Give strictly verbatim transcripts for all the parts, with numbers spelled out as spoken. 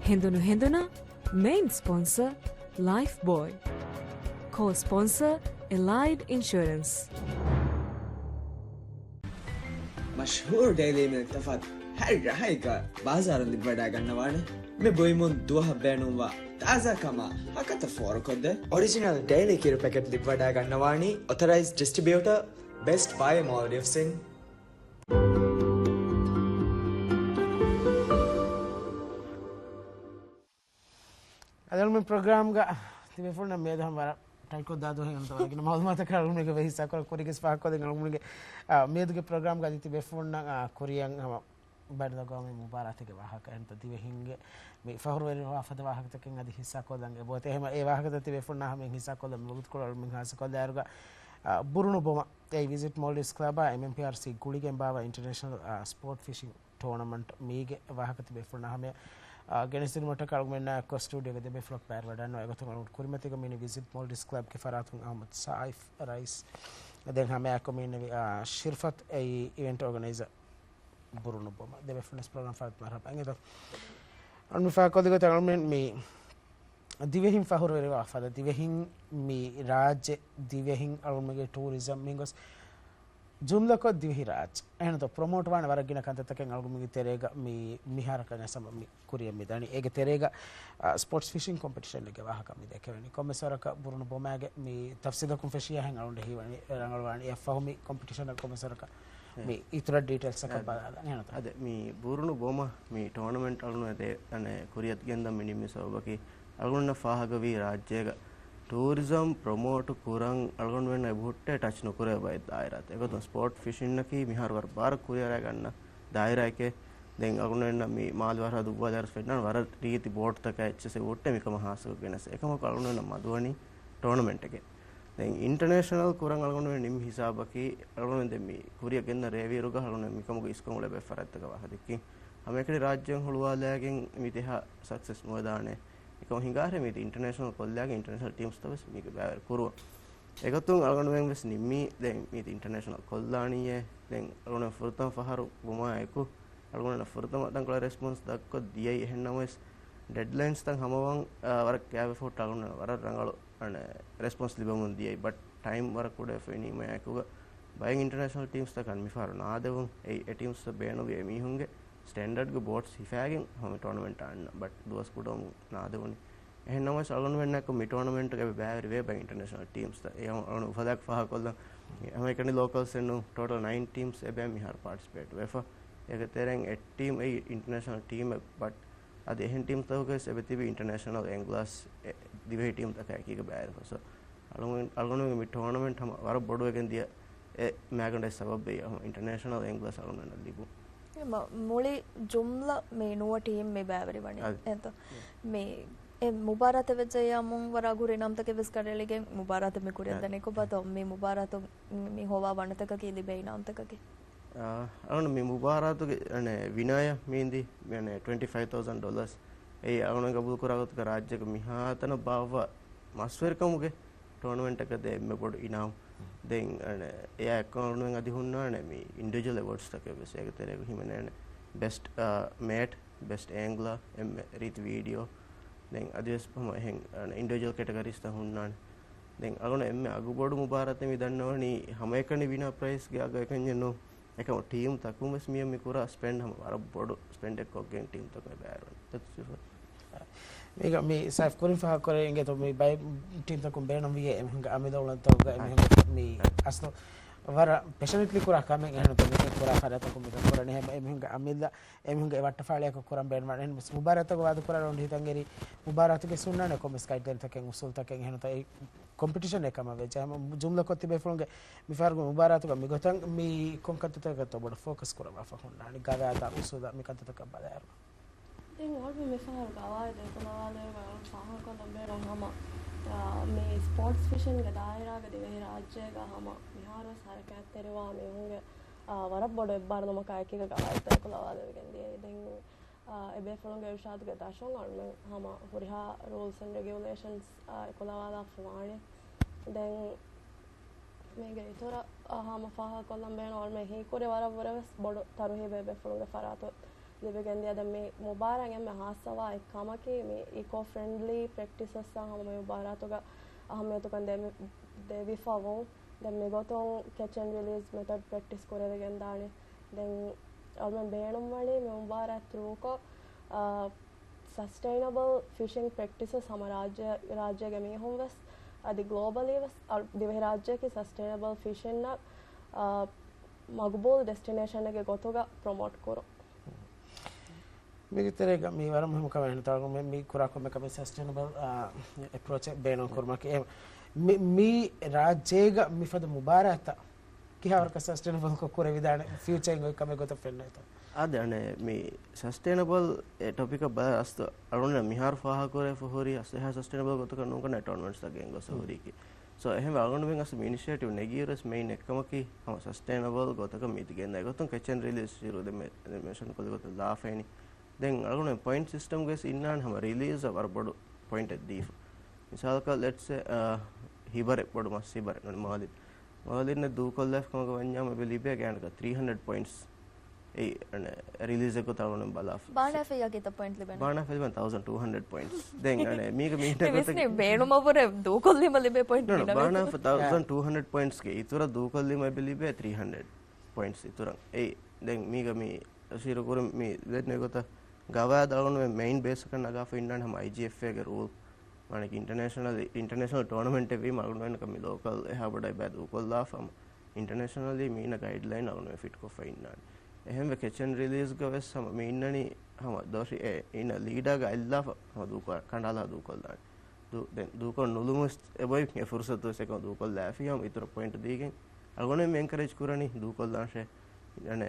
ހެނދުނު ހެނދުނަށް މެއިން ސްޕޮންސަރ ލައިފް ބޯއި. ކޯ ސްޕޮންސަރ އެލައިޑް އިންޝުއަރެންސް. މަޝްހޫރު ޑެއިލީ މިލްކް ތަފާތު ހަތް ރަހައިގަ ބާޒާރުން ލިބިވަޑައިގަންނަވާނެ. މި ބުއިމުން ދުވަހަށް ބޭނުންވާ ތާޒާކަމާ ހަކަތަ ފޯރުކޮށްދޭ. އޮރިޖިނަލް ޑެއިލީ ކިރު ޕެކެޓް ލިބިވަޑައިގަންނަވާނީ އޮތަރައިޒް ޑިސްޓްރިބިއުޓަރ ބެސްޓް ބަޔަރ މޯލްޑިވްސް އިން. އަލަމް މި ޕްރޮގްރާމްގަ ތިބޭފުޅުންނަށް މިއަދު ހަމަ ވަރަށް ޓައިޓްކޮށްދާ ދުވަހެއް ނުވަތަ ވަރަށް ގިނަ މައުލޫމާތަކަށް އަޅުގަނޑުމެން ހިއްސާކޮށް ކުރިގެސް ފާހަގަކޮށްދެން އަޅުގަނޑުމެންގެ، އާ، މިއަދުގެ ޕްރޮގްރާމްގަ އަދި ތިބޭފުޅުންނަށް، އާ، ކުރިއަށް ހަމަ ބައިނަލްއަގްވާމީ މުބާރާތެއްގެ ވާހަކަ އެންތަ ދިވެހިންގެ މި ފަހުރުވެރިވާ ފަދަ ވާހަކަތަކެއް އަދި ހިއްސާކޮށްލަން އެބައޮތޭ. އެހެމަ އެ ވާހަކަތައް ތިބޭފުޅުންނާ ހަމައިން ހިއްސާކޮށްލަން މިވަގުތުކޮޅު އަޅުމެން ހާއްސަކޮށްލާއިރުގަ، އާ، ބުރުނު ބޮމަށް އެ ވިޒިޓް މޯލްޑިވްސް ކްލަބާ އެމްއެމްޕީއާރްސީ ގުޅިގެން ބާއްވާ އިންޓަރނޭޝަނަލް، އާ، ސްޕޯޓް ފިޝިން ޓޯނަމަންޓް މީގެ ވާހަކަ ތިބޭފުޅުންނާ ހަމަޔަށް، އާ، ގެނެސްދިނުމަށްޓަކާ އަޅުގަނޑުމެންނާ އެއްކޮށް ސްޓޫޑިއޯގަ ދެބޭފުޅަކު ބައިވެވަޑައިގަންނަވާ. އެގޮތުން އަޅުގަނޑު ކުރިމަތީގަ މިއިނީ ވިޒިޓް މޯލްޑިވްސް ކްލަބްގެ ފަރާތުން އަޙްމަދު ސައިފް ރައީސް. ދެން ހަމައެއާއެކު މި އިންނެވި، އާ، ޝިރްފަތް އެއީ އިވެންޓް އޯގަނައިޒަރ ބުރުނު ބޮމަށް. ދެބޭފުޅުންނަށް ޕްރޮގްރާމް ފަރާތުން މަރުޙަބާ. އެނގޭތޯ؟ އަޅުގަނޑު މި ފާހަގަކޮށްލި ގޮތަށް އަޅުގަނޑުމެން މި ދިވެހިން ފަހުރުވެރިވާ ފަދަ ދިވެހިން މި ރާއްޖެ ދިވެހިން އަޅުގަނޑުމެންގެ ޓޫރިޒަމް މިންގޮސް ޖުމްލަކޮށް ދިވެހި ރާއްޖެ. އެހެންތޯ ޕްރޮމޯޓް ވާނެ ވަރަށް ގިނަ ކަންތައްތަކެއް އަޅުގަނޑުމެންގެ ތެރޭގަ މި މިހާރަކަށް އައިސް ހަމަ މި ކުރިއަށް މި ދަނީ. އޭގެ ތެރޭގަ، އާ، ސްޕޯޓްސް ފިޝިން ކޮމްޕިޓިޝަނެއްގެ ވާހަކަ މި ދެކެވެނީ. ކޮންމެސް ވަރަކަށް ބުރުނު ބޮމާގެ މި ތަފްސީލަކުން ފެށިޔާހެން އަޅުގަނޑަށް ހީވަނީ ރަނގަޅުވާނީ. އެއަށްފަހު މި ކޮމްޕިޓިޝަނަށް ކޮންމެސް ވަރަކަށް މި އިތުރަށް ޑީޓެއލްސްއަކަށް ބަލާލަން. އެހެންތޯ؟ އަދެ މި ބުރުނު ބޮމަށް މި ޓޯނަމެންޓް އަޅުގަނޑު ދެ-، އަނެ، ކުރިއަށް ގެންދަން މި ނިންމި ސަބަބަކީ އަޅުގަނޑަށް ފާހަގަވީ ރާއްޖޭގަ ޓޫރިޒަމް ޕްރޮމޯޓް ކުރަން އަޅުގަނޑުމެންނަށް އެބަހުއްޓޭ ޓަޗް ނުކުރޭ ބައެއް ދާއިރާތައް. އެގޮތުން ސްޕޯޓް ފިޝިންއަކީ މިހާރު ވަރަށް ބާރަށް ކުރިއަރައިގަންނަ ދާއިރާއެކޭ. ދެން އަޅުގަނޑުމެންނަށް މި މާލެ ވަރަށް ދުއްވާލާއިރު ފެންނާނެ ވަރަށް ރީތި ބޯޓްތަކާ އެއްޗެސް އެބަހުއްޓޭ މިކަމަށް ހާއްސަކޮށް ގެނެސް. އެކަމަކު އަޅުގަނޑުމެންނަށް މަދުވަނީ ޓޯނަމެންޓެކޭ. ދެން އިންޓަނޭޝަނަލް ކުރަން އަޅުގަނޑުމެން ނިންމި ހިސާބަކީ އަޅުގަނޑުމެން ދެން މި ކުރިއަށް ގެންދަން ރޭވިއިރުގަ އަޅުގަނޑުމެން މިކަމުގެ އިސްކަން އުޅޭ ބައެއް ފަރާތްތަކަށް ވާހަކަ ދެއްކިން. ހަމައެކަނި ރާއްޖެއިން ހުޅުވާލައިގެން މި ތިހާ ސަކްސެސް ނުވެދާނެ. އެކަމަށް ހިނގާހެރޭ މީތި އިންޓަނޭޝަނަލް ކޮށްލައިގެން އިންޓަނޭޝަނަލް ޓީމްސްތައް ވެސް މީގެ ބައިވެރި ކުރުވަން. އެގޮތުން އަޅުގަނޑުމެން ވެސް ނިންމީ ދެން މީތި އިންޓަނޭޝަނަލް ކޮށްލާނީއޭ. ދެން އަޅުގަނޑުމެން ފުރަތަމަ ފަހަރު ވުމާއެކު އަޅުގަނޑަށް ފުރަތަމަ ތަންކޮޅެއް ރެސްޕޮންސް ދަށްކޮށް ދިޔައީ. އެހެންނަމަވެސް ޑެޑްލައިންސްތައް ހަމަވަން، އާ، ވަރަށް ކާވެފަހުއްޓާ އަޅުގަނޑަށް ވަރަށް ރަނގަޅު، އަނެ، ރެސްޕޮންސް ލިބެމުން ދިޔައީ. ބަޓް ޓައިމް ވަރަށް ކުޑަވެފަ އިނީމައާއެކުގަ ބައެއް އިންޓަނޭޝަނަލް ޓީމްސްތަކަށް މިފަހަރު ނާދެވުން. އެއީ އެ ޓީމްސްތައް ބޭނުންވި އެމީހުންގެ ސްޓޭންޑަޑްގެ ބޯޓްސް ހިފާގެން ހަމަ ޓޯނަމެންޓް އަންނަ. ބަޓް ދުވަސް ކުޑަވަމުން ނާދެވުނީ. އެހެންނަމަވެސް އަޅުގަނޑުމެންނަކު މި ޓޯނަމެންޓްގައި ބައިވެރިވޭ ބައެއް އިންޓަނޭޝަނަލް ޓީމްސްތައް. އެ އަޅުގަނޑު އުފަލާއެކު ފާހަގަކޮށްލަން. ހަމައެކަނި ލޯކަލްސް އެއްނޫން ޓޯޓަލް ނައިން ޓީމްސް އެބައި މިހާރު ޕާޓިސިޕޭޓް ވެފަ. އޭގެ ތެރެއިން އެއް ޓީމް އެއީ އިންޓަނޭޝަނަލް ޓީމެއް. ބަޓް އަދި އެހެން ޓީމްތަކުގައި ވެސް އެބަތިބި އިންޓަނޭޝަނަލް އެންގްލާސް އެ ދިވެހި ޓީމްތަކާ އެކީގަ ބައިވެރިވެފަ. ސޯ، އަޅުގަނޑު، އަޅުގަނޑުމެންގެ މި ޓޯނަމެންޓް ހަމަ ވަރަށް ބޮޑުވެގެން ދިޔަ އެއް މައިގަނޑެއް ސަބަބެއް ހަމަ އިންޓަނޭޝަނަލް އެންގްލާސް އަޅުގަނޑުމެންނަށް ލިބުން. މުޅި ޖުމްލަ މި ނުވަ ޓީމް މި ބައިވެރިވަނީ. އަދި. އެންތޯ؟ މި އެ މުބާރާތެއް ވެއްޖެއްޔާމުން ވަރަށް ހުރި ނަންތަކެއް ވެސް ކަނޑައެޅިގެން މުބާރާތެއް މި ކުރިއަށް އަދި. ދަނީ ކޮބާތޯ؟ މި މުބާރާތު މި ހޮވާ ވަނަތަކަކީ ލިބޭ އިނާމްތަކަކީ؟ އާ، އަޅުގަނޑު މި މުބާރާތުގެ، އަނެ، ވިނަޔަ މީންދީ، އަނެ، ޓްވެންޓީ ފައިވް ތައުޒަންޑް ޑޮލަރސް. އެއީ އަޅުގަނޑު ގަބޫލު ކުރާ ގޮތުގަ ރާއްޖޭގެ މިހާތަނަށް ބާއްވާ މަސްވެރިކަމުގެ ޓޯނަމެންޓަކަށް ދޭ އެންމެ ބޮޑު އިނާމް. ދެން، އަނެ، އެއާ އެއްކޮށް އަޅުގަނޑުމެން އަދި ހުންނާނެ މި އިންޑިވިޖުއަލް އެވޯޑްސްތަކެއް ވެސް. އޭގެ ތެރޭގަ ހިމެނޭނެ ބެސްޓް، އާ، މޭޓް، ބެސްޓް އޭންގްލާ، އެންމެ ރީތި ވީޑިއޯ، ދެން އަދިވެސް ހަމަ އެހެން، އަނެ، އިންޑިވިޖުއަލް ކެޓަގަރީސްތައް ހުންނާނެ. ދެން އަޅުގަނޑު އެންމެ އަގުބޮޑު މުބާރާތެއް މި ދަންނަވަނީ ހަމައެކަނި ވިނާ ޕްރައިޒްގެ އަގަށް އެކަންޏެއް ނޫން. އެކަމު ޓީމްތަކުން ވެސް މިއަށް މި ކުރާ ސްޕެންޑް ހަމަ ވަރަށް ބޮޑު ސްޕެންޑެއްކޮށްގެން ޓީމްތަކުން ބައިވެރިވަނީ. މީގަ މި ސައިފް ކުރިން ފާހަގަކުރެވި އިނގޭތޯ މި ބައެއް ޓީމްތަކުން ބޭނުންވިޔޭ އެމީހުންގެ އަމިއްލަ އުޅަނދުތަކުގަ އެމީހުންގެ މި އަސްލު ވަރަށް ޕެޝަނެޓްލީ ކުރާ ކަމެއް. އެހެންތޯ މިކަން ކުރާ ފަރާތްތަކުން މިކަން ކުރަނީ ހަމަ އެމީހުންގެ އަމިއްލަ އެމީހުންގެ ވައްޓަފާޅިއަކަށް ކުރަން ބޭނުންވާނެ. އެހެން މުބާރާތަކު ވާދަ ކުރާ ރައުންޑް ހިތަށް އެރި މުބާރާތުގެ ސުންނާނެ ކޮންމެސް ގައިޑްލައިންތަކެއް އުސޫލްތަކެއް އެހެންތޯ އެ ކޮމްޕިޓިޝަން އެކަމަށް ވެއްޖެ. ހަމަ ޖުމްލަކޮށް ތިބޭފުޅުންގެ މިފަހަރުގެ މުބާރާތުގަ މިގޮތަށް މި ކޮން ކަންތައްތަކަށްތޯ ބޮޑަށް ފޯކަސް ކުރައްވާފަ ހުންނާނީ؟ ގަވާއިދާ އުސޫލާ މި ކަންތައްތަކަށް ބަލާއިރު. ދެން އަޅުގަނޑު މިފަހަރު ގަވާއިދު އެކުލަވާލެވިގެން އަޅުގަނޑު ފާހަގަކޮށްލަން ބޭނުން ހަމަ، އާ، މި ސްޕޯޓްސް ފިޝިންގެ ދާއިރާގަ ދިވެހިރާއްޖޭގަ ހަމަ މިހާރުވެސް ހަރަކާތްތެރިވާ މީހުންގެ، އާ، ވަރަށް ބޮޑު އެއްބާރުލުމަކާ އެކީގަ ގަވާއިދުތައް އެކުލަވާލެވިގެން ދިޔައީ. ދެން، އާ، އެބޭފުޅުންގެ އިރުޝާދުގެ ދަށުން އަޅުގަނޑު ހަމަ ހުރިހާ ރޫލްސް އެންޑް ރެގިއުލޭޝަންސް، އާ، އެކުލަވާލާފަ ވާނެ. ދެން މީގެ އިތުރަށް، އާ، ހަމަ ފާހަގަކޮށްލަން ބޭނުން އަޅުގަނޑު ހީކުރި ވަރަށްވުރެ ވެސް ބޮޑު ތަރުހީބެއް އެބޭފުޅުންގެ ފަރާތުން ލިބިގެންދިޔަ. ދެން މި މުބާރާތް އެންމެ ހާއްސަވާ އެއް ކަމަކީ، މި އީކޯ ފްރެންޑްލީ ޕްރެކްޓިސަސްއަށް ހަމަ މި މުބާރާތުގަ އަހައްމިޔަތުކަން ދެ-، ދެވިފަ ވުން. ދެން މިގޮތުން ކެޗް އެންޑް ރިލީޒް މެތަޑް ޕްރެކްޓިސް ކުރެވިގެންދާނެ. ދެން އަޅުމެން ބޭނުންވަނީ މި މުބާރާތް ތްރޫކޮށް، އާ، ސަސްޓެއިނަބަލް ފިޝިން ޕްރެކްޓިސަސް ހަމަ ރާއްޖެ-، ރާއްޖޭގެ މީހުން ވެސް އަދި ގްލޯބަލީ ވެސް އަ-، ދިވެހިރާއްޖެއަކީ ސަސްޓެއިނަބަލް ފިޝިންއަށް، އާ، މަގުބޫލު ޑެސްޓިނޭޝަނެއްގެ ގޮތުގަ ޕްރޮމޯޓް ކުރުން. މީގެ ތެރޭގަ މީ ވަރަށް މުހިންމު ކަމެއް ނުތާގު މި، މި ކުރާ ކޮންމެ ކަމެއް ސަސްޓެއިނަބަލް، އާ، އެޕްރޯޗެއް ބޭނުން ކުރުމަކީ. އެ، މި، މި ރާއްޖޭގަ މިފަދަ މުބާރާތްތައް ކިހާވަރަކަށް ސަސްޓެއިނަބަލްކޮށް ކުރެވިދާނެ ފިއުޗާއިން އޮތް ކަމެއް ގޮތަށް ފެންނަ އެތަ؟ އާދެ، އަނެ، މި ސަސްޓެއިނަބަލް އެ ޓޮޕިކަށް ބަލާ އަސްތު އަޅުންނަށް މިހާރު ފާހަގަކުރެވިފަ ހުރި އަސް އެހާ ސަސްޓެއިނަބަލް ގޮތަކަށް ނޫންކަން ޓޯނަމެންޓްސްތައް ގެންގޮސް ހުރީކީ. ސޯ، އެހެންވެ އަޅުގަނޑުމެން އަސް މި އިނިޝިއޭޓިވް ނެގިއިރުވެސް މެއިން އެއްކަމަކީ ހަމަ ސަސްޓެއިނަބަލް ގޮތަކަށް މީތި ގެންދާ ގޮތުން ކެޗް އެންޑް ރިލީޒް ޝިރު ދެ މެ-، މެންޝަން ކޮށްލި ގޮތަށް ލާފައިނީ. ދެން އަޅުގަނޑު ޕޮއިންޓް ސިސްޓަމްގައި އިންނާނެ ހަމަ ރިލީޒަށް ވަރަށް ބޮޑު ޕޮއިންޓެއް ދީފަ. މިސާލަކަށް، ލެޓްސް ސޭ، އާ، ހިބަރެއް، ބޮޑު މަސް ހިބަރެއް ނޫން މާލިން. މާލިން ދޫކޮށްލާފި ކަމަކަށް ވަންޏާމަ އެބަ ލިބޭ ގާތްގަނޑަކަށް ތްރީ ހަންޑްރެޑް ޕޮއިންޓްސް. އެއީ، އަނެ، ރިލީޒެއް ގޮތަށް އަޅުގަނޑު ބަލާފަ. ބާނާފައި ކިތައް ޕޮއިންޓް ލިބެން؟ ބާނާފައި ލިބެން ތައުޒަންޑް ޓޫ ހަންޑްރެޑް ޕޮއިންޓްސް. ދެން އަނެ، މީގަ މީހަކަށް ވިސްނީ ބޭނުމަށްވުރެ ދޫކޮށްލީމަ ލިބޭ ޕޮއިންޓް ނޫން، ނޫން، ގިނަ ވެސް. ބާނާފަ ތައުޒަންޑް ޓޫ ހަންޑްރެޑް ޕޮއިންޓްސްގެ އިތުރަށް ދޫކޮށްލީމަ އެބަ ލިބޭ ތްރީ ހަންޑްރެޑް ޕޮއިންޓްސް އިތުރަށް. އެއީ، ދެން މީގަ މި ޝިރު ކުރި މި ދެން އެގޮތަށް ގަވާއިދު އަޅުގަނޑުމެން މެއިން ބޭސްއަކަށް ނަގާފަ އިންނާނެ ހަމަ އައިޖީއެފްއޭގެ ރޫލް. މާނަކީ އިންޓަރނޭޝަނަލް، އިންޓަރނޭޝަނަލް ޓޫނަމެންޓެއް ވީމަ އަޅުގަނޑުމެންނަކަށް މި ލޯކަލް އެހާ ބޮޑަށް އެބައި ދޫކޮށްލާފަ ހަމަ އިންޓަރނޭޝަނަލީ މީނަ ގައިޑްލައިން އަޅުގަނޑުމެން ފިޓްކޮށްފަ އިންނާނެ. އެހެންވެ ކެޗް އެންޑް ރިލީޒްގަ ވެސް ހަމަ މި އިންނަނީ ހަމަ ދޯށި އެ އިންނަ ލީޑާގަ އަތްލާފަ ހަމަ ދޫކޮށް ކަނޑާލާ ދޫކޮށްލާނެ. ދޫ-، ދެން ދޫކޮށް ނުލުމުސް އެބޮތް އެ ފުރުސަތު ވެސް އެކަމަށް ދޫކޮށްލާފި ހަމަ އިތުރަށް ޕޮއިންޓް ދީގެން އަޅުގަނޑުމެން އެންކަރޭޖް ކުރަނީ ދޫކޮށްލާށޭ. އަނެ،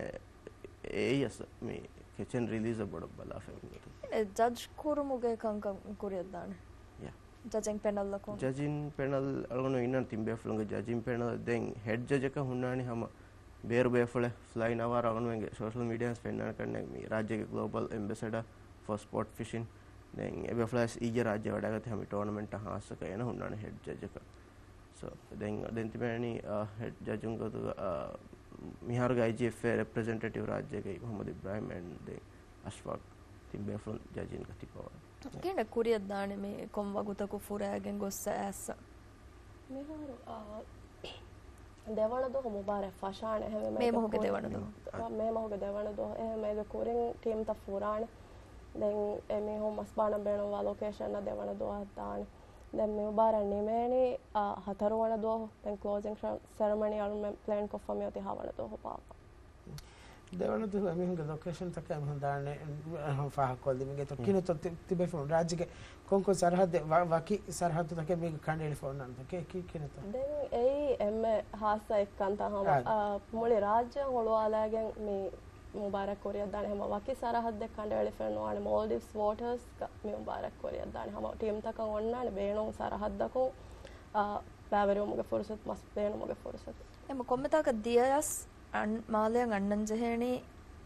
އެއީ އަސް މި ކެޗް އެންޑް ރިލީޒަށް ބޮޑަށް ބަލާފައި ހުންނަތު. ޖަޖް ކުރުމުގެ ކަންކަން ކުރިއަށްދާނެ. ޔާ. ޖަޖިން ޕެނަލްއަކުން. ޖަޖިން ޕެނަލް އަޅުގަނޑު އިންނަން ތިން ބޭފުޅުންގެ ޖަޖިން ޕެނަލް. ދެން ހެޑް ޖަޖަކަށް ހުންނާނީ ހަމަ ބޭރު ބޭފުޅެއް. ފްލައިން އަވާރ އަޅުގަނޑުމެންގެ ސޯޝަލް މީޑިއާ ފެންނާނެ ކަންނޭނގެ މި ރާއްޖޭގެ ގްލޯބަލް އެމްބެސެޑާ ފޯ ސްޕޯޓް ފިޝިން. ދެން އެބޭފުޅާ ވެސް އިއްޔެ ރާއްޖެ ވަޑައިގަތީ ހަމަ ޓޫނަމެންޓަށް ހާއްސަކޮށް އޭނަ ހުންނާނެ ހެޑް ޖަޖަކަށް. ސޯ، ދެން، ދެން ތިބެނީ، އާ، ހެޑް ޖަޖުން ގޮތުގަ، އާ، މިހާރުގެ އައިޖީއެފްއޭ ރެޕްރެޒެންޓޭޓިވް ރާއްޖޭގެ މުހައްމަދު އިބްރާހިމް އެންޑް ދެން އަޝްފާޤް ތިން ބޭފުޅުން ޖަޖިންގަ ތިބަވާ. ކިހިނެއް ކުރިއަށްދާނެ މި ކޮން ވަގުތަކު ފުރާގެން ގޮއްސަ އައިސް؟ މިހާރު، އާ، ދެވަނަ ދުވަހު މުބާރާތް ފަށާނެ. އެހެންވެ މޭ މޭގެ މަހުގެ ކުރިން، ދެވަނަ ދުވަހު. އާ، މޭ މަހުގެ ދެވަނަ ދުވަހު. އެހެންވެ މޭގެ ކުރިން ޓީމްތައް ފުރާނެ. ދެން އެ މީހުން މަސް ބާނަން ބޭނުންވާ ލޮކޭޝަނަށް ދެވަނަ ދުވަހަށް ދާނެ. ދެން މި މުބާރާތް ނިމޭނީ، އާ، ހަތަރުވަނަ ދުވަހު. ދެން ކްލޯޒިން ސެރެމަނީ އަޅުމެން ޕްލޭން ކޮށްފަ މިއޮތީ ހަވަނަ ދުވަހު ބާއްވަ. ދެވަނަ ދުވަހު އެމީހުންގެ ލޮކޭޝަންތަކަށް އެމީހުން ދާނެ، އެހެން ފާހަގަކޮށްލި މީގެ ތޯ ކިނެތޯ ތި-، ތިބޭފުޅުން ރާއްޖޭގެ ކޮންކޮން ސަރަހައްދެއް ވަ-، ވަކި ސަރަހައްދުތަކެއް މީގެ ކަނޑައެޅިފަ އޮންނާނެތޯ ކި-، ކި-، ކިނެތޯ؟ ދެން އެއީ އެންމެ ހާއްސަ އެއްކަންތައް ހަމަ، އާ، މުޅި ރާއްޖެ ހުޅުވާލައިގެން މި މުބާރާތް ކުރިއަށްދާނެ ހަމަ ވަކި ސަރަހައްދެއް ކަނޑައެޅިފައެއް ނުވާނެ. މޯލްޑިވްސް ވޯޓަރސްގަ މި މުބާރާތް ކުރިއަށްދާނެ ހަމަ ޓީމްތަކަށް އޮންނާނެ ބޭނުން ސަރަހައްދަކުން، އާ، ބައިވެރިވުމުގެ ފުރުސަތު، މަސް ބޭނުމުގެ ފުރުސަތު. އެމަ ކޮންމެތާކަށް ދިޔަޔަސް އަން-، މާލެއަށް އަންނަން ޖެހޭނީ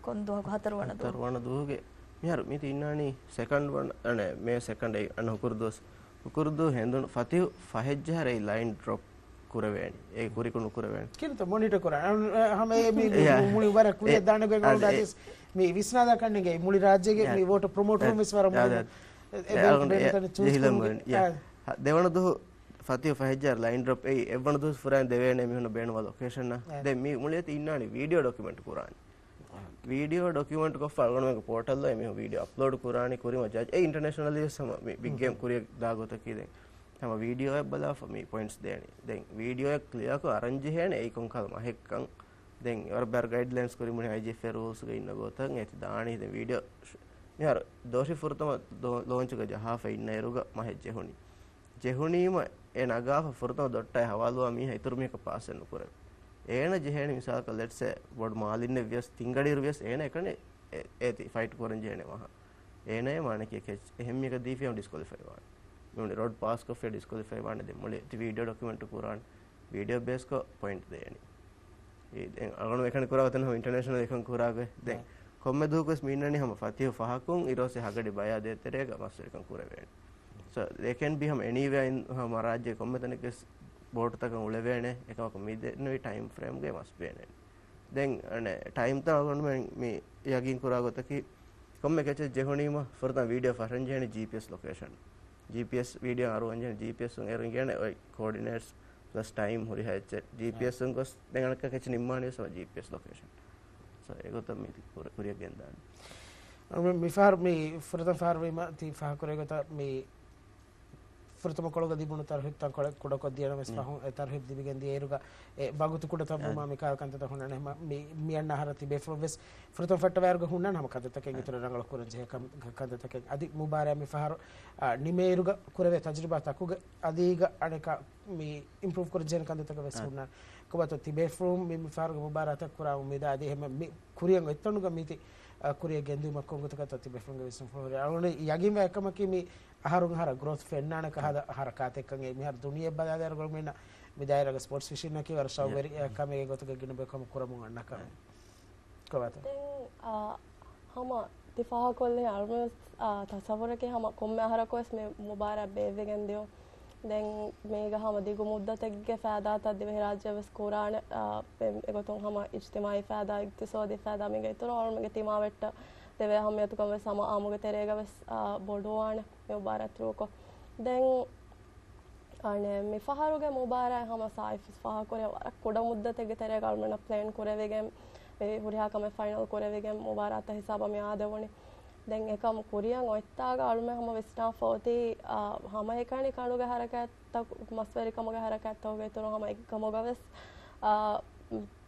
ކޮން ދުވަހަކު؟ ހަތަރުވަނަ ދުވަހު. ހަތަރުވަނަ ދުވަހުގެ މިހާރު މިތި އިންނާނީ ސެކަންޑް ވަން، އަނެ، މޭ ސެކަންޑް އެއް އަންނަ ހުކުރު ދުވަސް. ހުކުރު ދުވަހު ހެނދުނު ފަތިހު ފަހެއްޖަހަރަ އެއީ ލައިން ޑްރޮޕް ކުރެވޭނީ. އެ ކުރިކު ނުކުރެވޭނެ. ކިންތަ މޮނިޓަ ކުރާ. އަން-، އަ-، ހަމަ އެ މި ޔާ. މުޅި ވަރަށް ކުރިއަށް އެ، ދާނެ ގޮތް އަދި އަޅުގަނޑު އެ، އަދިސް މި ވިސްނާލާ ކަންނޭނގެ މުޅި ރާއްޖޭގެ ޔާ. މި ވޯޓަ ޕްރޮމޯޓަރުން އެ، ވެސް ވަރަށް އަދި މޮނިޓަ. އެ، އެ، އަޅުގަނޑު އެ، ޖެހިލަން ވަނީ. ޔާ. ދެވަނަ ދުވަހު ފަތިހު ފަހެއްޖަހަރަ ލައިން ޑްރޮޕް އެއީ އެއްވަނަ ދުވަސް ފުރާން ދެވޭނެ މީހުން ބޭނުންވާ ލޮކޭޝަން. އެ. ދެން މި މުޅި އެތި އިންނާނީ ވީޑިއޯ ޑޮކިއުމެންޓް ކުރާނެ. ވީޑިއޯ ޑޮކިއުމެންޓް ކޮށްފަ އަޅުގަނޑުމެންގެ ޕޯޓަލް އެމީހުން ވީޑިއޯ އަޕްލޯޑް ކުރާނީ ކުރީމަ ޖަޖް. އެ އިންޓަރނޭޝަނަލީ ވެސް ހަމަ މި ބިގް ގޭމް ކުރިއަށް ދާ ގޮތަކީ ދެން ހަމަ ވީޑިއޯއެއް ބަލާފަ މި ޕޮއިންޓްސް ދޭނީ. ދެން ވީޑިއޯއެއް ކްލިއާކޮށް އަރަން ޖެހޭނެ އެއީ ކޮންކަހަލަ މަހެއްކަން. ދެން ވަރަށް ބައި ގައިޑްލައިންސް ކުރި މުޅި އައިޖީއެފްއޭ ރޫލްސްގަ އިންނަ ގޮތަށް އެތި ދާނީ. ދެން ވީޑިއޯ ޝް-، މިހާރު ދޯށި ފުރަތަމަ ލޯ-، ލޯންޗުގަ ޖަހާފަ އިންނައިރުގަ މަހެއް ޖެހުނީ. ޖެހުނީމަ އެ ނަގާފަ ފުރަތަމަ ދޮއްޓާއި ހަވާލުވާ މީހާ އިތުރު މީހަކަށް ޕާސްއެއް ނުކުރޭ. އޭނަ ޖެހޭނެ މިސާލަކަށް ލެޓްސޭ ބޮޑު މާލިންނެއް ވިޔަސް ތިންގަޑިއިރު ވިޔަސް އޭނަ އެކަނި އެ-، އޭތި ފައިޓް ކުރަން ޖެހޭނެ ވާހަ. އޭނައޭ މާނަކީ ކެޗް އެހެން މީހަކަށް ދީފި ހަމަ ޑިސްކޮލިފައި ވާނެ. މި ރޯޑް ޕާސް ކޮށްފި ޑިސްކޮލިފައި ވާނެ. ދެން މުޅި އެތި ވީޑިއޯ ޑޮކިއުމެންޓް ކުރާނެ. ވީޑިއޯ ބޭސްކޮށް ޕޮއިންޓް ދޭނެ. އެ-، ދެން އަޅުގަނޑު އެކަނި ކުރާ ގޮތެއް ހަމަ އިންޓަރނޭޝަނަލް އެކަން ކުރާގޮތް. ދެން ކޮންމެ ދުވަހަކުވެސް މި އިންނަނީ ހަމަ ފަތިހު ފަހަކުން އިރުއޮއްސެ ހަގަޑި ބަޔާ ދޭތެރޭގަ މަސްވެރިކަން ކުރެވޭނެ. So, they can be ހަމަ އެނީވެއާ އިން ހަމަ ރާއްޖޭ ކޮންމެ ތަނެއްގެ ސް-، ބޯޓުތަކަށް އުޅެވޭނެ. އެކަމަކު މި ދެންނެވި ޓައިމް ފްރޭމްގައި މަސް ބޭނެ. ދެން އަނެއް ޓައިމްތައް އަޅުގަނޑުމެން މި ޔަގީން ކުރާ ގޮތަކީ ކޮންމެ ކެޗެއް ޖެހުނީމަ ފުރަތަމަ ވީޑިއޯ ފަށަން ޖެހެނީ ޖީޕީއެސް ލޮކޭޝަން. ޖީޕީއެސް ވީޑިއޯ އަރުވަން ޖެހެނީ ޖީޕީއެސް އުން އޭރު އިނގޭނެ އޮތް ކޯޑިނޭޓްސް ޕްލަސް ޓައިމް ހުރިހާ އެއްޗެއް. ޖީޕީއެސް އުން ގޮސް ދެން އަނެއްކާ ކެޗެއް ނިންމާނީ ސަމަ ޖީޕީއެސް ލޮކޭޝަން. ސޯ އެގޮތަށް މީތި ކުރި-، ކުރިއަށް ގެންދާނެ. މި-، މިފަހަރު މި ފުރަތަމަ ފަހަރު ވީމަ ތި ފާހަގަކުރޭ ގޮތަށް މި ފުރަތަމަ ކޮޅުގަ ލިބުނު ތަރުހީބުތައް ކޮޅެއް ކުޑަކޮށްދިޔަނަމަވެސް ފަހުން އެ ތަރުހީބު ލިބިގެން ދިޔައިރުގަ އެ ވަގުތު ކުޑަތައް ވުމާ މި ކަހަލަ ކަންތައްތައް ހުންނާނެ. ހަމަ މި-، މި އަންނަ އަހަރަށް ތިބޭފުޅުން ވެސް ފުރަތަމަ ފައްޓަވާއިރުގަ ހުންނާނެ ހަމަ ކަންތައްތަކެއް އިތުރަށް ރަނގަޅު ކުރަން ޖެހޭ ކަން-، ކަންތައްތަކެއް. އަދި މުބާރާތް މި ފަހަރު، އާ، ނިމޭއިރުގަ ކުރެވޭ ތަޖުރިބާތަކުގެ އަދީގަ އަނެކާ މި އިމްޕްރޫވް ކުރަން ޖެހޭ ކަންތައްތަކެއް ވެސް ހުންނާނެ. ކޮބާތޯ ތިބޭފުޅުން މި-، މި ފަހަރުގެ މުބާރާތަށް ކުރާ އުއްމީދާ އަދި އެހެން މި ކުރިއަށް އޮތްތަނުގަ މީތި، އާ، ކުރިއަށް ގެންދިއުމަށް ކޮން ގޮތަކަށްތޯ ތިބޭފުޅުންގެ ވިސްނުންފުޅު ހުރީ. އަޅުގަނޑު ޔަގީންވާ އެކަމަކީ މި އަހަރުން އަހަރަށް ގްރޯތް ފެންނާނެ ކަހަލަ ހަރަކާތެއްކަން. އެ މިހާރު ދުނިޔެ ބަލާލާއިރު ގޮޅުމިންނަށް މި ދާއިރާގަ ސްޕޯޓްސް ފިޝިންއަކީ ވަރަށް ޝައުގުވެރި ކަމެއްގެ ގޮތުގަ ގިނަ ބޭކަމަށް ކުރަމުން އަންނަ ކަމެއް. ކޮބާތޯ؟ ދެން، އާ، ހަމަ ތި ފާހަގަކޮށްލި އަޅުމެން ވެސް، އާ، ތަސައްވުރަކީ ހަމަ ކޮންމެ އަހަރަކު ވެސް މި މުބާރާތް ބޭއްވިގެން ދިޔުން. ދެން މީގަ ހަމަ ދިގު މުއްދަތެއްގެ ފައިދާތައް ދިވެހިރާއްޖެ ވެސް ކުރާނެ، އާ، އެ-، އެގޮތުން ހަމަ އިޖްތިމާއީ ފައިދާ، އިގްތިސޯދީ ފައިދާ މީގެ އިތުރަށް އަޅުމެންގެ ތިމާވެއްޓަށް ދެވޭ އަހައްމިޔަތުކަން ވެސް ހަމަ އާއްމުގެ ތެރޭގަ ވެސް، އާ، ބޮޑުވާނެ މި މުބާރާތް ތްރޫކޮށް. ދެން އަނެއް މި ފަހަރުގެ މުބާރާތް ހަމަ ސާއިފް ފާހަގަކުރޭ ވަރަށް ކުޑަ މުއްދަތެއްގެ ތެރޭގަ އަޅުމެންނަށް ޕްލޭން ކުރެވިގެން މި ހުރިހާ ކަމެއް ފައިނަލް ކުރެވިގެން މުބާރާތަށް ހިސާބަށް މި އާދެވުނީ. ދެން އެކަމް ކުރިއަށް އޮތްތާގަ އަޅުމެން ހަމަ ވިސްނާފަ އޮތީ، އާ، ހަމައެކަނި ކަނޑުގެ ހަރަކާތްތައް، މަސްވެރިކަމުގެ ހަރަކާތްތަކުގެ އިތުރުން ހަމަ އެކަމުގަ ވެސް، އާ،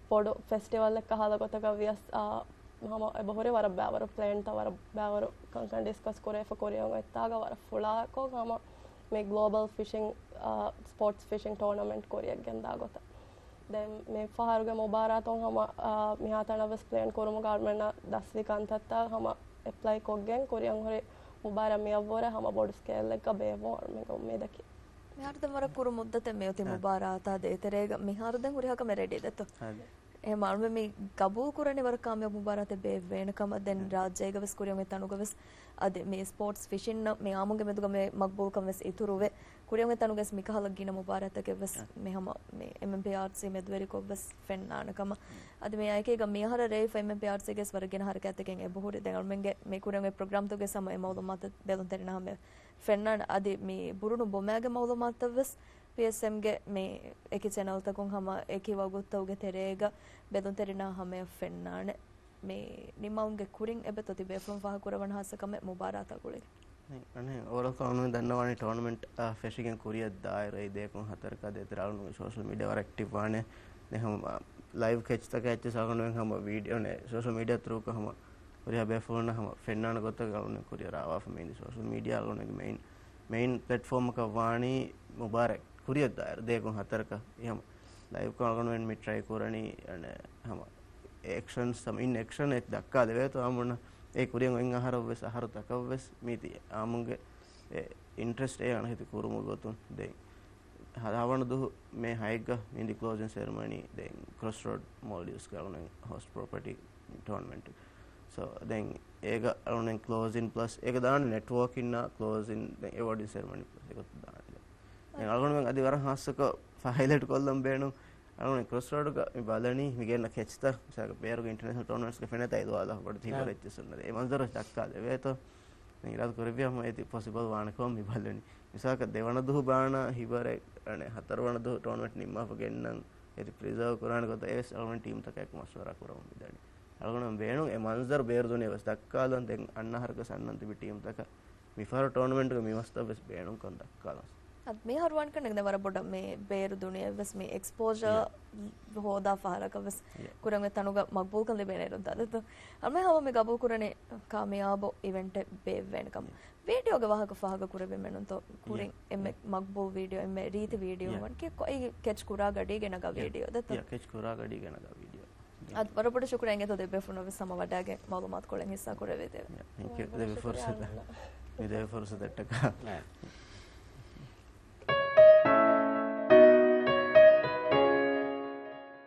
ބޮޑު ފެސްޓިވަލްއެއް ކަހަލަ ގޮތަކަށް ވިޔަސް، އާ، ހަމަ އެބަހުރި ވަރަށް ބައިވަރު ޕްލޭންތައް ވަރަށް ބައިވަރު ކަންކަން ޑިސްކަސް ކުރެވިފަ ކުރިއަށް އޮތްތާގަ ވަރަށް ފުޅާކޮށް ހަމަ މި ގްލޯބަލް ފިޝިން، އާ، ސްޕޯޓްސް ފިޝިން ޓޯނަމެންޓް ކުރިއަށް ގެންދާ ގޮތަށް. ދެން މި ފަހަރުގެ މުބާރާތުން ހަމަ، އާ، މިހާތަނަށް ވެސް ޕްލޭން ކުރުމުގަ އަޅުމެންނަށް ދަސްވި ކަންތައްތައް ހަމަ އެޕްލައި ކޮށްގެން ކުރިއަށް ހުރި މުބާރާތް މިއަށްވުރެ ހަމަ ބޮޑު ސްކޭލްއެއްގަ ބޭއްވުން އަޅުމެންގެ އުއްމީދަކީ. މިހާރު ދެން ވަރަށް ކުރު މުއްދަތެއް މިއޮތީ އަ. މުބާރާތާ ދޭތެރޭގަ. މިހާރު ދެން ހުރިހާ ކަމެއް ރެޑީ ދެއްތޯ؟ އަދެ. އެހެން އަޅުމެން މި ގަބޫލު ކުރަނީ ވަރަށް ކާމިޔާބު މުބާރާތެއް ބޭއްވޭނެ ކަމަށް. ދެން އަ. ރާއްޖޭގަ ވެސް ކުރިއަށް އޮތް ތަނުގަ ވެސް އަދި މި ސްޕޯޓްސް ފިޝިންނަށް މި އާއްމުންގެ މެދުގަ މި މަގްބޫލްކަން ވެސް އިތުރުވެ، ކުރިއަށް އޮތް ތަނުގަ ވެސް މިކަހަލަ ގިނަ މުބާރާތަކެއް ވެސް އަ. މި ހަމަ މި އެމްއެމްޕީއާރްސީ މެދުވެރިކޮށް ވެސް ފެންނާނެ ކަމަށް. އަ. އަދި މި އައިކީގަ މިއަހަރަށް ރޭވިފަ އެމްއެމްޕީއާރްސީގެ ވެސް ވަރަށް ގިނަ ހަރަކާތްތަކެއް އެބަހުރި. ދެން އަޅުމެންގެ މި ކުރިއަށް އޮތް ޕްރޮގްރާމްތަކުގެ ސަމަ އެ މައުލޫމާތު ބެލުންތެރިންނަށް ހަމަ ފެންނާނެ. އަދި މި ބުރުނު ބޮމައިގެ މައުލޫމާތުތައް ވެސް ޕީއެސްއެމްގެ މި އެކި ޗެނަލްތަކުން ހަމަ އެކި ވަގުތުތަކުގެ ތެރޭގަ ބެލުންތެރިންނާ ހަމަޔަށް ފެންނާނެ. މި ނިމާލުމުގެ ކުރިން އެބަތޯ ތި ބޭފުޅުން ފާހަގަކުރައްވަން ހާއްސަ ކަމެއް މުބާރާތާ ގުޅިގެން؟ އަނެއް އޯވަރޯލްކޮށް އަޅުގަނޑު ދަންނަވާނީ ޓޯނަމެންޓް، އާ، ފެށިގެން ކުރިއަށް ދާއިރު އެއީ ދެއަކުން ހަތަރަކާ ދޭތެރޭ އަޅުގަނޑުގެ ސޯޝަލް މީޑިއާ ވަރަށް އެކްޓިވް ވާނެ. ދެން ހަމަ، އާ، ލައިވް ކެޗްތަކާ އެއްޗެއް އަޅުގަނޑުމެން ހަމަ ވީޑިއޯ ނެ ސޯޝަލް މީޑިއާ ތްރޫކޮށް ހަމަ ހުރިހާ ބޭފުޅުންނަށް ހަމަ ފެންނާނެ ގޮތަށް އަޅުގަނޑުމެން ކުރިއަށް ރާވާފަ. މި ސޯޝަލް މީޑިއާ އަޅުގަނޑުމެންގެ މެއިން، މެއިން ޕްލެޓްފޯމަކަށް ވާނީ މުބާރާތް ކުރިއަށް ދާއިރު ދެއަކުން ހަތަރަކަށް. އެހެން ލައިވްކޮށް އަޅުގަނޑުމެން މި ޓްރައި ކުރަނީ، އަނެއް ހަމަ އެކްޝަންސް ހަމަ އިން އެކްޝަން އެއް ދައްކާލެވޭތޯ އާއްމުންނަށް. އެ ކުރިއަށް އޮތް އަހަރަށް ވެސް އަހަރުތަކަށް ވެސް މީތި އާއްމުންގެ އެ އިންޓްރެސްޓް އެ އަންހެތި ކުރުމުގެ ގޮތުން. ދެން ހަ-، ހަވަނަ ދުހު މޭ ހައެއްގަ މި ހިނދި ކްލޯޒިން ސެރެމަނީ ދެން ކްރޮސްރޯޑް މޯލްޑިވްސްގެ އަޅުގަނޑު ހޯސްޓް ޕްރޮޕަޓީ ޓޯނަމެންޓް. ސޯ ދެން އޭގަ އަޅުގަނޑު ކްލޯޒިން ޕްލަސް އޭގަ ދާނެ ނެޓްވޯކިންނާ ކްލޯޒިން ދެން އެވޯޑިން ސެރެމަނީ ޕްލަސް އެގޮތަށް ދާނެ. ދެން އަޅުގަނޑުމެން އަދި ވަރަށް ހާއްސަކޮށް ހައިލައިޓް ކޮށްލަން ބޭނުން. އަޅުގަނޑު ކްރޮސްރޯޑްގަ މި ބަލަނީ މި ގެންނަ ކެޗްތައް މިސާލަކަށް ބޭރުގެ އިންޓަރނޭޝަނަލް ޓޯނަމެންޓްސްގަ ފެނޭތާ އިލުވާލާފަ ބޮޑެތި ހިބަރެއްޗެއްސުންނަ އެ މަންޒަރު ދައްކާލެވޭތޯ. ދެން އިރާދަ ކުރެއްވިޔާ ހަމަ އޭތި ޕޮސިބަލް ވާނެ ކޮން މި ބަލަނީ. މިސާލަކަށް ދެވަނަ ދުހު ބާނަ ހިބަރެއް އަނެއް ހަތަރުވަނަ ދުހު ޓޯނަމެންޓް ނިންމާފަ ގެންނަން އޭތި ޕްރިޒާވް ކުރާނެ ގޮތަށް އެވެސް އަޅުގަނޑު ޓީމްތަކާއެކު މަޝްވަރާ ކުރަމުން މިދަނީ. އަޅުގަނޑު ބޭނުން އެ މަންޒަރު ބޭރު ދުނިޔެ ވެސް ދައްކާލަން. ދެން އަންނަ އަހަރަކަށް އަންނަން ތިބި ޓީމްތަކަށް މިފަހަރު ޓޯނަމެންޓްގެ މި މަސްތައް ވެސް ބޭނުންކަން ދައްކާލަން. އަދި މިހާރު ވާންކަން ވަރަށް ބޮޑަށް މި ބޭރު ދުނިޔެ ވެސް މި އެކްސްޕޯޒާ ހޯދާ ފަހަރަކަށް ވެސް ކުރަން އޮތް ތަނުގަ މަގްބޫލްކަން ލިބޭނެ އިރުން ދާދަތޯ. އަޅުމެން ހަމަ މި ގަބޫލް ކުރަނީ ކާމިޔާބު އިވެންޓެއް ބޭއްވޭނެ ކަމަށް. ވީޑިއޯގެ ވާހަކަ ފާހަގަ ކުރެވިމެނުންތޯ ކުރިން އެންމެ މަގްބޫލް ވީޑިއޯ، އެންމެ ރީތި ވީޑިއޯ ވަން ކެ-، ކޮ-، އެ ކެޗް ކުރާ ގަޑީގެ ނަގާ ވީޑިއޯ ދެތޯ؟ ކެޗް ކުރާ ގަޑީގެ ނަގާ ވީޑިއޯ. އަދި ވަރަށް ބޮޑަށް ޝުކުރިއްޔާ އިނގޭތޯ ދެ ބޭފުޅުންނަށް ވެސް ހަމަ ވަޑައިގެން މައުލޫމާތު ކޮޅެއް ހިއްސާ ކުރެވޭތެވެ. ތެ-، ދެވި ފުރުސަތަށް. މި ދެވި ފުރުސަތަށްޓަކާ.